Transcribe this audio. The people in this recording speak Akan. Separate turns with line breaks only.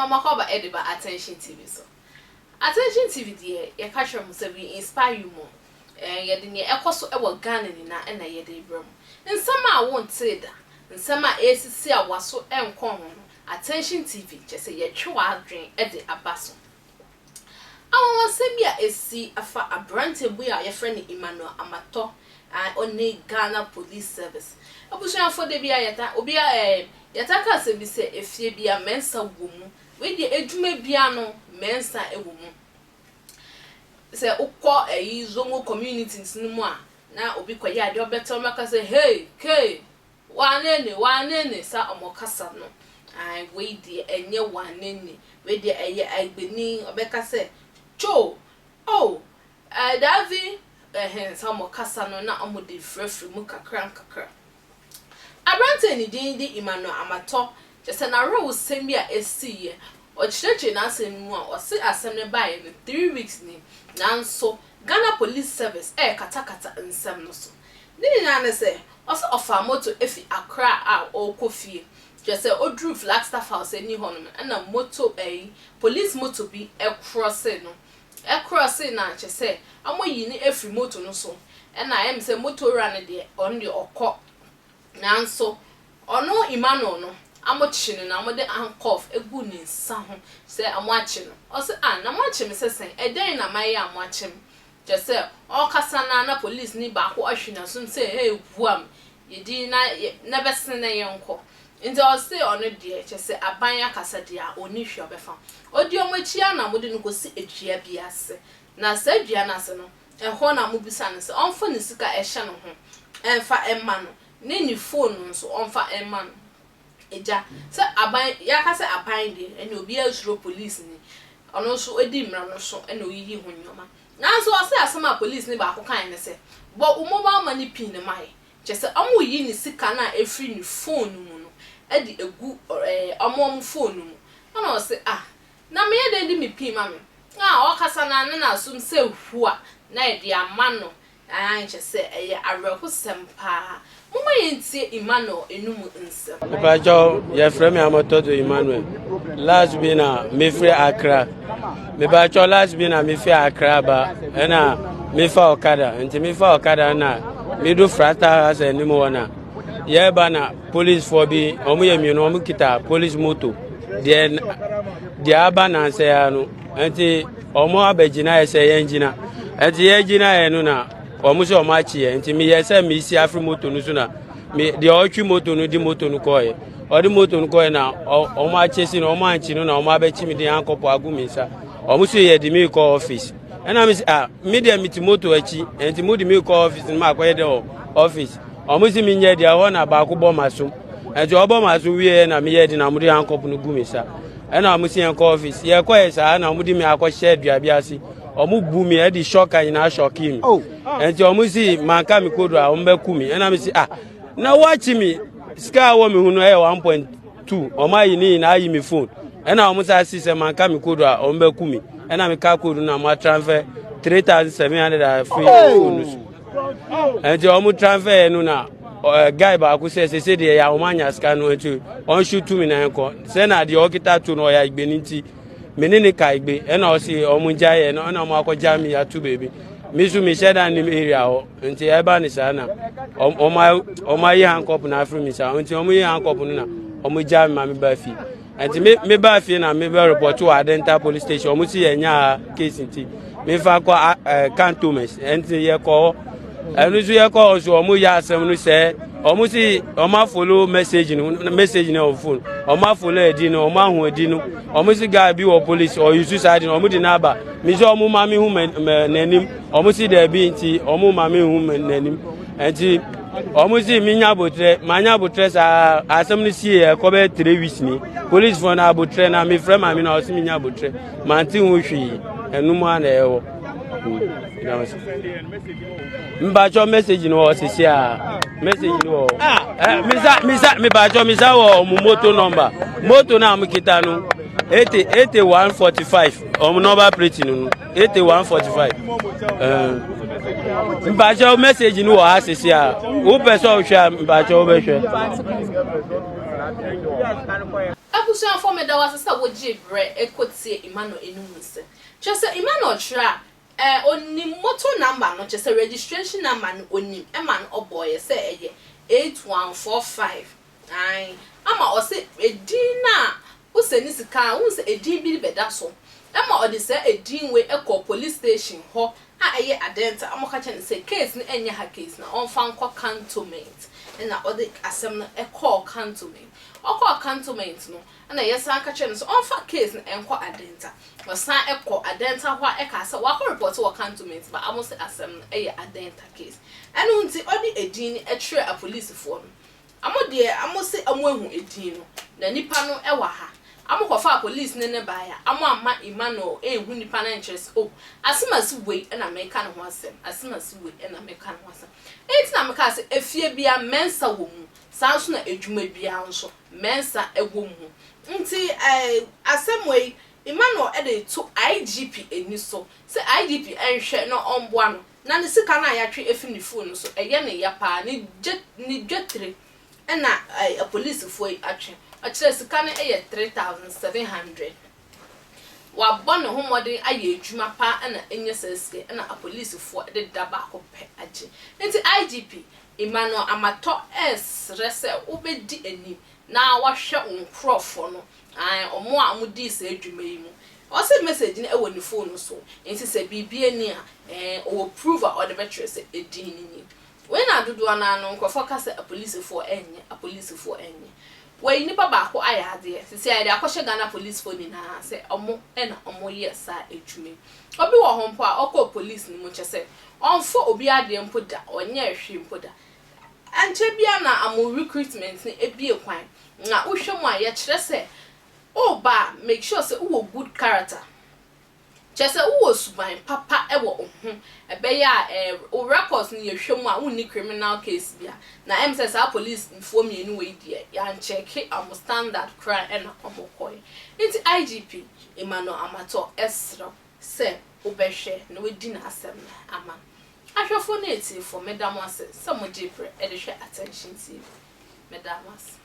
Yɛma mo akɔaba de ba Attention TV so. Attention TV deɛ yɛka kyerɛ mo sɛ we inspire you more. Ɛɛ yɛde nea ɛkɔ so wɔ Ghana nyinaa na yɛde rebrɛ mo. Nsɛm a wontee da, nsɛm a ɛresisi a w'aso nkɔ ho no, Attention TV kyerɛ sɛ yɛtwe w'adwene de aba so. Anwanwasɛm bi a asi afa aberanteɛ bi a yɛfrɛ no Emmanuel Amatɔ a ɔne Ghana Police Service abusuafoɔ da bi a yɛta obi a ɛɛ yɛta ka asɛm bi sɛ efie bi a mɛnsa wɔ mu. Wei deɛ adwuma biara no mɛnsa wɔ mu. Sɛ wokɔ ɛyi Zongo communities no mu a na obi kɔyɛ adeɛ ɔbɛtɛ wɔn aka sɛ hey kay Wanene, wanene, saa ɔmo kasa no. Ae, wei deɛ ɛnyɛ wanene, wei deɛ ɛyɛ Agbeni, ɔbɛka sɛ, Cho, oh, eh, daavi, ɛhɛn, saa ɔmo kasa no na ɔmo de frɛfrɛ mu kakra nkakra. Aberanteɛ a ne din de Emmanuel Amatɔ, kyerɛ sɛ n'awerɛhosɛm bi a ɛsiiɛ, ɔkyerɛkyerɛ n'asɛm no mu a, ɔse asɛm no baeɛ no three weeks ni, nanso Ghana Police Service rekatakata nsɛm no so. Ne nyinaa ne sɛ, ɔsɛ ɔfaa moto fi Accra a ɔrekɔ fie. Kyerɛ sɛ ɔduruu Flagstaff House ani hɔ nom ɛna moto ɛyi, police moto bi krɔsee no. Ɛkrɔsee no a kyerɛ sɛ wɔyi no afiri moto no so. Ɛna ɛyɛ me sɛ moto wura no deɛ ɔno deɛ ɔkɔ. Nanso ɔno Emmanuel no wɔkye no na wɔde handcuff gu ne nsa ho sɛ wɔakye no. Ɔse ah na moakye me sɛ sɛn? Ɛdɛn na mayɛ a moakye me? Kyerɛ sɛ, ɔrekasa no ara na polisini baako ahwe n'asom sɛ, Hey, boa me, yɛdi na na bɛsene na yɛnkɔ. Nti ɔse ɔno deɛ, kyerɛ sɛ aban akasa deɛ a, ɔnni hwee a ɔbɛfa. Ɔdi wɔn akyi ara na wɔde no kɔsi dua bi ase. Na saa dua no ase no, ɛhɔ na wɔbisa no sɛ ɔmfa ne sika a ɛhyɛ ne ho mfa mma no, ne ne phone nso ɔmfa mma no. Agya, sɛ aban, yɛaka sɛ aban deɛ, ɛnneɛ obiara suro polisini. Ɔno nso ɔdi mmara no so na ɔyiyi ho nneɛma. Nanso ɔse asɛm a polisini baako kaeɛ ne sɛ, Bɔ wo mobile money pin no ma yɛn. Kyerɛ sɛ wɔreyi ne sika no a ɛfiri ne phone no mu no de agu wɔn wɔn phone no mu. Ɛna ɔse, Ah, na meyɛ dɛn de me pin ma me? A ɔrekasa no ara na n'asom sɛ hua na yɛde ama no. Aane, kyerɛ sɛ ɛyɛ awerɛhosɛm paa. Momma yɛntie Emmanuel anomu nsɛm.
Mepakyɛw, yɛfrɛ me Amɔtɔdo Emmanuel. Last bi na mefiri Accra. Mepakyɛw, last bi na mefiri Accra ba ɛna mefa ɔkada. Nti mefa ɔkada na medu Frata House anim hɔ na yɛreba na policefoɔ bi, wɔn yɛ mmienu, wɔn kita police moto. Deɛ deɛ aba nansa ya no, nti wɔn abɛgyina yɛ sɛ yɛn gyina. Nti yɛgyina yɛ no na wɔn sɛ wɔn akyi yɛ. Nti meyɛ sɛ mesi afiri moto no so na me deɛ ɔretwi moto no de moto no kɔɔɛ. Ɔde moto no kɔɔɛ na wɔn akyɛ si no, wɔn ankyi no na wɔn abɛkyi me de ankɔpɔ agu me nsa. Wɔn so yɛ de me kɔ office. Ɛna me sɛ ah me deɛ mete moto akyi nti mo de me kɔ office no ma akɔyɛ dɛ wɔ office. Wɔn si me nyɛ deɛ ɛhɔ na baako bɔ m'asom. Nti ɔbɔ m'asom wieɛ na meyɛ de na wɔde handcuff no gu me nsa. Ɛna wɔn si yɛn kɔ office. Yɛkɔɛ saa na wɔn de me akɔhyɛ dua bi ase. Wɔn bu me ɛde shocker nyinaa shockee me. Oh. Nti wɔn si manka me kodu a wɔn bɛku me. Ɛna me si ah na wɔakyi me sika a wɔ me ho no ɛyɛ 1.2 wɔn ayi ne nyinaa ayi me phone. Ɛna wɔn sa si sɛ manka me kodu a wɔn bɛku me. Ɛna me ka kodu na wɔn atransfer 3700 afiri phone no so. Nti wɔn transfer yɛ no na guy baako sɛ sese deɛ yɛ a wɔn anya sika no nti wɔn shoot me na nkɔ sɛ na deɛ ɔkita to no ɔyɛ igbe ne nti me ne ne ka igbe ɛna ɔsi wɔn gya yɛ no ɛna wɔn akɔgya mi ato beebi mi nso mi hyɛ da nim area hɔ nti ɛba ne saa na wɔn wɔn ayi handcuff na afiri mi sa nti wɔn yi handcuff no na wɔn gya mi ma mi ba fie. Nti me me baa fie na me bɛ report wɔ Adenta police station. Wɔn si yɛ nya case nti me fa kɔ ɛɛ cantonments. Nti yɛ kɔ hɔ. Ɛno nso yɛ kɔ hɔ so wɔn yɛ asɛm no sɛ wɔn si wɔn afolo message no message no wɔ phone. Wɔn afolo edi no wɔn ahu edi no. Wɔn si guy bi wɔ police ɔyusu saa di no wɔn di n'aba. Me sɛ wɔn ma mi hu mɛ mɛ n'anim. Wɔn si dɛbi nti wɔn ma mi hu mɛ n'anim. Nti. Wɔn si mi nya abotrɛ, ma nya abotrɛ saa asɛm no sie yɛ kɔ bɛyɛ 3 weeks ni. Polisifoɔ no abotrɛ na mi frɛ maame na ɔsi mi nya abotrɛ, ma nti ho hwee, ɛnum a na ɛwɔ. Mpatsɔ message no wɔ sisi a message no wɔ. Ɛ misa misa mipatsɔ misa wɔ ɔmo moto number moto na ɔmo kita no 81 8145 ɔmo number plate no no. 8145 mpakyɛw message no wɔ ha sisi a wopɛ sɛ ɔhwɛ a mpakyɛw wobɛhwɛ.
Abusuafoɔ. Abusuafoɔ, meda wo ase sɛ wogyee berɛ kɔtie Emmanuel anim nsɛm. Kyerɛ sɛ Emmanuel kyerɛ a, ɔnim motor number no, kyerɛ sɛ registration number no ɔnim, ɛma no ɔbɔeɛ sɛ ɛyɛ 8145. Ae, ama ɔse edin no a wosɛ ne sika a, wohu sɛ edin bi bɛda so. Ɛma ɔde saa edin wei kɔɔ police station hɔ a ɛyɛ Adenta. Wɔka kyerɛ no sɛ case no ɛnyɛ ha case na ɔmfa nkɔ Cantonment. Ɛna ɔde asɛm no kɔɔ Cantonment. Ɔkɔɔ Cantonment no, ɛna yɛsan ka kyerɛ no sɛ ɔmfa case no nkɔ Adenta. Ɔsan kɔ Adenta hɔ a ɛkaa sɛ wakɔ report wɔ Cantonment but ɔmo se asɛm no ɛyɛ Adenta case. Ɛno nti ɔde edin no kyerɛɛ apolisifoɔ no. Ɔmo deɛ ɔmo se ɔmo ahu edin no na nipa no ɛwɔ ha. Ɔmo kɔfaa police no ne baeɛ a, ɔmo amma Emmanuel anhu nipa no ankyerɛ sɛ oh asemase wei na meka ne ho asɛm, asemase wei na meka ne ho asɛm. Enti na mekaa sɛ efie biara mɛnsa wɔ mu, saa nso na adwuma biara nso mɛnsa wɔ mu. Nti eh asɛm wei Emmanuel de reto IGP ani so sɛ IGP nhwɛ na ɔmboa no na ne sika no a yɛatwe afi ne phone no so ɛyɛ no ya paa, ne gye ne dwetire na apolisifoɔ yi atwe. Ɔkyerɛ sika no yɛ 3700. Wabɔ ne ho mmɔden ayɛ adwuma paa na anya saa sika yi na apolisifoɔ de da baako pɛ agye. Nti IGP Emmanuel Amatɔ resrɛ sɛ wobɛdi anim na wahwɛ wo nkorɔfoɔ no, ae, wɔn a wɔdii saa dwuma yi mu. Ɔse message no wɔ ne phone no so, nti sɛ biribi ani a, ɛɛ, ɔwɔ proof a ɔde bɛkyerɛ sɛ edin no ni. Wei na dodoɔ no ara no nkorɔfoɔ ka sɛ apolisifoɔ nyɛ, apolisifoɔ nyɛ. Wei nipa baako ayɛ adeɛ, sisi a yɛde akɔhyɛ Ghana policefoɔ nyinaa sɛ wɔn na wɔyɛ saa adwuma yi. Obi wɔ hɔ mpo a ɔkɔɔ police no mu kyerɛ sɛ ɔmfa obi adeɛ mpo da, ɔnyɛɛ hwee mpo da. Ɛnkyɛ biara na amo recruitment no abue kwan, na wohwɛ mu a yɛkyerɛ sɛ woba a make sure sɛ wowɔ good character, kyerɛ sɛ wowɔ suban papa wɔ wo ho, ɛbɛyɛ a eh, wo records no yɛhwɛ mu a wonni criminal case bia. Na ɛm sɛ saa police foɔ mmienu wei deɛ yɛankyɛke ɔmo standard koraa ɛna ɔmo kɔɛ. Nti IGP Emmanuel Amatɔ srɛ wo sɛ wobɛhwɛ na wadi n'asɛm no ama no. Ahwɛfoɔ ne atiefoɔ, meda mo ase sɛ mogye berɛ de hwɛ Attention TV. Meda mo ase.